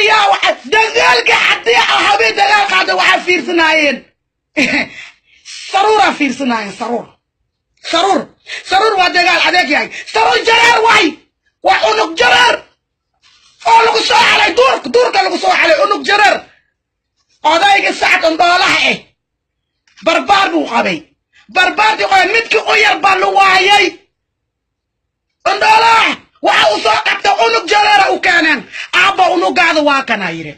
Waryaa, waxa dagaalka haddii habeen dagaal qaada, waxaa fiirsanaayeen Saruuraa fiirsanaayeen. Saruur, Saruur, Saruur waa dagaal adeeg yahay. Saruur jareer waay, waa unug jareer oo lagu soo xalay duurka, duurka lagu soo xalay, unug jareer. Odayga Sacad Ondhoolaha barbaar buu qabay, barbaartii qabay midkii u yar baa la waayay. Ondhoolaha waxa uu soo qabtay unug jareera u keeneen. "Aabba, unugaada waa kanaa," yidhi.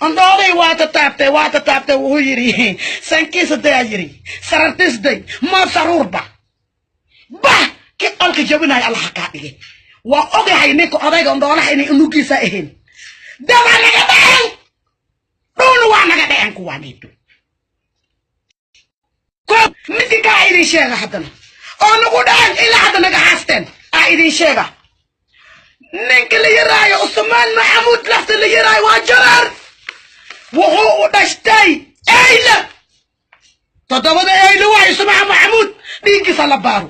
Ondhoolay waa tataabtay, waa tataabtay. Wuxuu yidhi, "Sankiisa dayaa," yidhi, "sarartisday ma saruurba bah ki qolka jabinayo Allaha kaa dhigay." Waa ogahay ninka odayga Ondhoolaha inay unugiisa ahayn. Dabaa naga dhacen, dhulna waa naga dhacen kuwaaniido. Ko midki kaa idin sheega haddana oo nagu dhacen, ilaa hadda naga haasteen aa idin sheega. Ninka la yiraayo Cusmaan Maxamuud Lafta la yiraayo waa jaraar. Wuxuu u dhashtay Eyle, toddobada Eyle waa Cusmaan Maxamuud. Dhiiggiisa la baaro,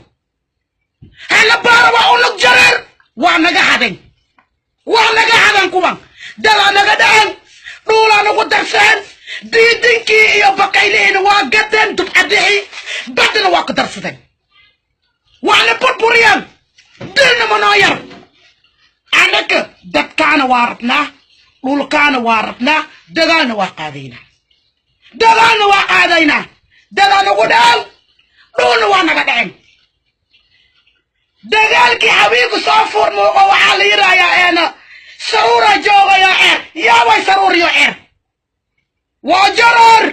ha la baaro. Waa unug jareer, waa naga haden, waa naga hadan kuwan. Dalaa naga dhacen, dhuulaa nagu darseen, diidinkii iyo bakaylihiina waa gateen, dubcadixii baddina waa ku darsadeen, waana burburiyeen. Dilna ma noo yar. Anaka dadkaana waa rabnaa, dhulkaana waa rabnaa, dagaalna waa qaadaynaa, dagaalna waa qaadaynaa. Dadaa nagu dhacen, dhulna waa naga dhacen. Dagaalkii hawiigu soo furmuuqo waxaa la yidhahyaa eena Saruura joogayaa ceer yaaway. Saruur iyo ceer waa jarar.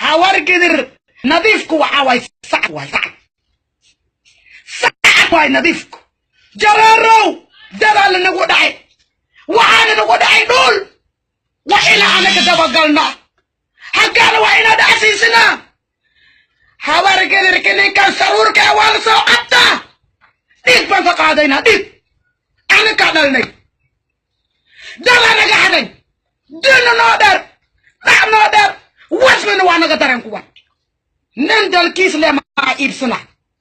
Hawargidir nadiifku waxaa waay Sacad, waay Sacad, Sacad waay nadiifku. Jareerow, dadaa lanagu dhacay, waxaana nagu dhacay dhul. Waa ilaa anaga dabagalna halkaana, waa inaa dhacsiisinaa. Habargedirka ninkan Saruurka waa la soo qabtaa. Dhiig baan ka qaadaynaa, dhiig anakaa dhalnay. Dadaa naga xaday, dilna noo dheer, dhac noo dheer, wasmina waa naga daran kuwan. Nin dalkiis leh ma iibsana,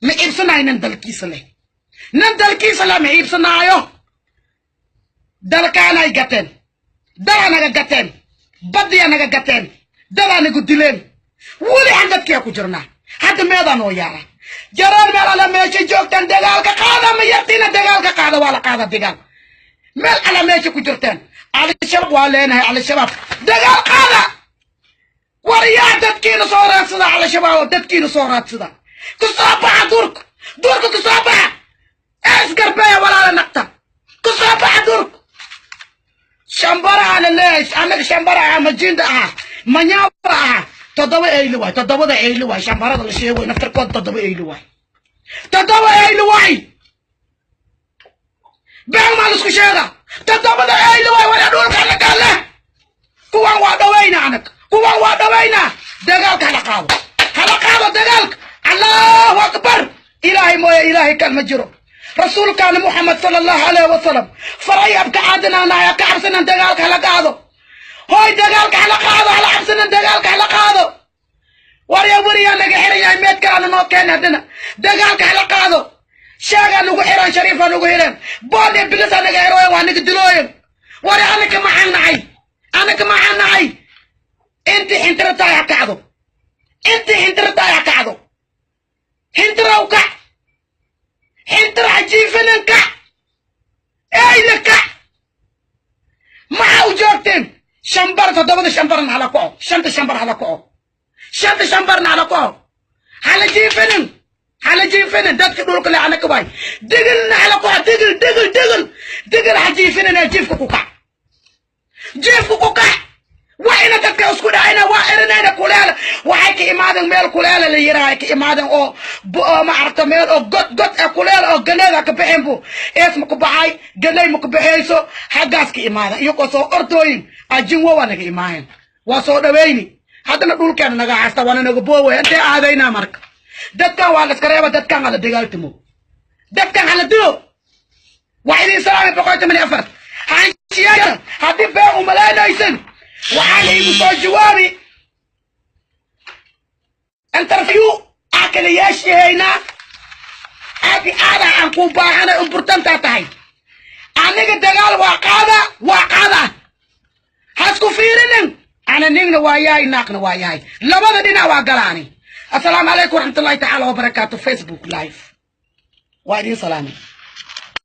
ma iibsanayo. Nin dalkiis leh, nin dalkiis leh ma iibsanaayo. Dalkaanay gateen, dalaa naga gateen, badiyaa naga gateen, dadaa nagu dileen. Weli aan dadkiyaa ku jirnaa. Hadda meedaa noo yaala jaraan. Meel alla meesha joogtaan dagaalka qaada, ma yartiina dagaalka qaada. Waa la qaada dagaal meel alla meesha ku jirteen. Al-Shabaab waa leenahay, Al-Shabaab dagaal qaada. War yaa dadkiina soo raadsada, Al-Shabaab dadkiina soo raadsada. Ku soo baxa duurka, duurka ku soo baxa, isgarbeeya, walaala naqta, ku soo baxa duurka. Shambara aana leeyahay annaga, Shambara ah, Majinda ah, Manyawa ah, toddoba Eyli waay, toddobada Eyli waay. Shambarada la sheego naftarkooda toddoba Eyli waay, toddoba Eyli waay. Been maa laisku sheega? Toddobada Eyli waay. Wala dhulka anagaa leh. Kuwan waa dhawayna anag, kuwan waa dhawaynaa. Dagaalka hala qaado, hala qaado dagaalka. Allahu akbar! Ilaahay mooye Ilaahay kan ma jiro. Rasuulkaana Muxamed sala Allahu alayhi wasalam faray abka caadinaanaya ka cabsanan. Dagaalka hala qaado, hoy, dagaalka hala qaado, hala cabsanan, dagaalka hala qaado. Warya, weriyaa naga xiran yahay, meed kalana noo keena haddana. Dagaalka hala qaado. Sheegaa nagu xiran, Shariifaa nagu xiran, bool iyo bilisaa naga xirooyen, waa naga dilooyen. Wari, anaka maxaan nahay? Anaka maxaan nahay? Intii xintira tahay ha kacdo, intii xintira tahay ha kacdo. Xintiraw kac, xintira ha jiifinin, kac. Eyda kac, maxaa u joogteen? Shambar, toddobada Shambarna hala kaco, shanta Shambar hala kaco, shanta Shambarna hala kaco. Hala jiifinin, hala jiifinin. Dadka dhulka le anaka waay. Digilna hala kaco, Digil, Digil, Digil, Digil ha jiifinin ee jiifka ku kac, jiifka ku kac. Waa ina dadka isku dhacayna, waa erinayna. Kuleela waxay ka imaadeen, meel kuleela la yiraha ka imaadeen oo ma aragta, meel oo god god ee kuleel oo galeeda ka baxeen bu ees ma ku baxay, galey ma ku baxayso. Xaggaas ka imaadeen iyagoo soo ordooyin ajinwo waa naga imaayeen, waa soo dhawayni. Haddana dhulkeena naga haysta, waana naga booway. Intee aadaynaa marka? Dadkan waa la iska reeba, dadkan hala dagaaltimo, dadkan hala dilo. Waa idin salaamay. 114 hanshiyaa haddii been umalaynaysan, waxaa la igu soo jawaabi interview aa kala yeeshahaynaa. Aadi aada aan ku baahanay, umburtantaa tahay. Aniga dagaal waa qaada, waa qaada. Ana ningna waa yahay, naaqna waa yahay, labada dhinac waa galaani. Assalaamu calaykum waraxmatullahi tacaala wabarakaatu. Facebook Live waa idiin salaamay.